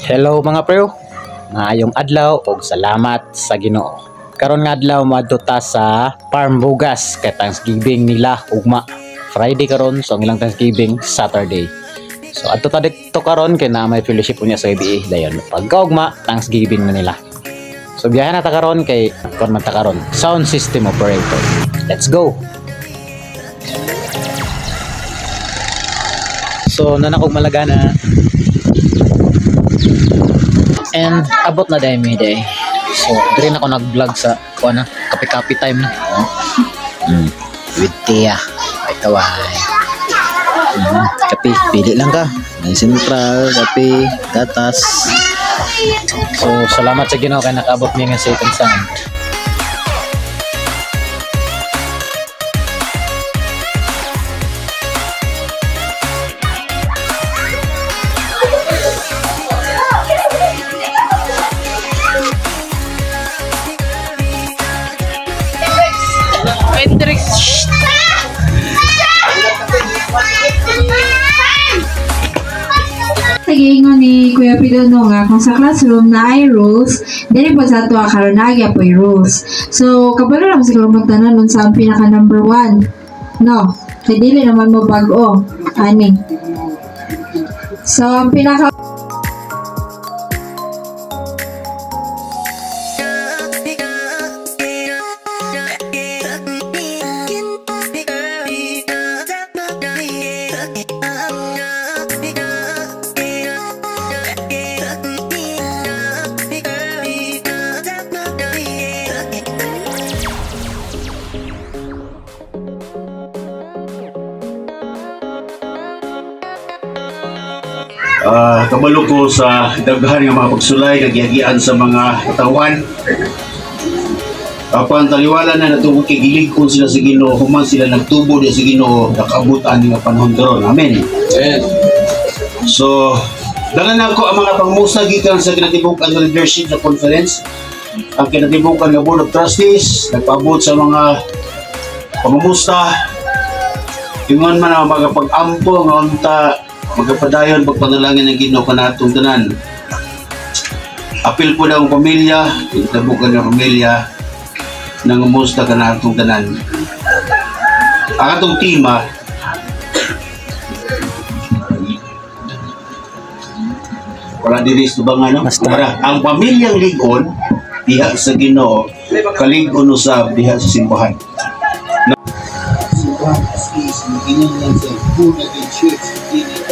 Hello mga preo. Maayong adlaw ug salamat sa Ginoo. Karon nga adlaw moadto ta sa Farm Bugas kay Thanksgiving nila ugma. Friday karon, so ang ilang Thanksgiving Saturday. So adto ta didto karon kay naa may fellowship unya sa gabii dayon. Pagkaugma, Thanksgiving na nila. So biyahe na ta karon kay kon man ta karon sound system operator. Let's go. So nanakog malagana. And abot na dahil may day. So, diri na ako nag-vlog sa kuha na, kape-kape time na. Oh. With Tia. Ay, kaway. Kape, pili lang ka. May sentral, kape, gatas. So, salamat sa Ginoo kay nakaabot mi nga safe and sound. Giingon ni Kuya Pido no nga kung sa classroom na ay rules, dili po sa ato karon na po rules. So kabalo lang siguro mo tanan unsa ang pinaka number 1. No, kay dili naman mo bag-o ani. So ang pinaka Kabalo ko sa daghan nga mga pagsulay kagiagian sa mga katawan. Apan taliwala na natungod kay gilig-on sila sa Ginoo, human sila nagtubo di sa Ginoo, nakaabot ani nga panahon karon. Amen. Amen. So, dala na ako ang mga pangmusta gikan sa kinatibuk-an nga leadership sa conference, ang kinatibuk-an nga Board of Trustees, nagpaabot sa mga pamumusta. Ingon man ang mga pag-ampo nga unta magkapadayon pagpanalangin ng Ginoo kanatong tanan. Apil po na ang pamilya, kinatabukan ng pamilya, nangumusta kanatong tanan. Ang atong tema, wala diri sa ba nga, no? Para, ang pamilyang lig-on diha sa Ginoo, kalig-on usab diha sa simbahan. Simbahan as is, magingin lang sa born again church, dili.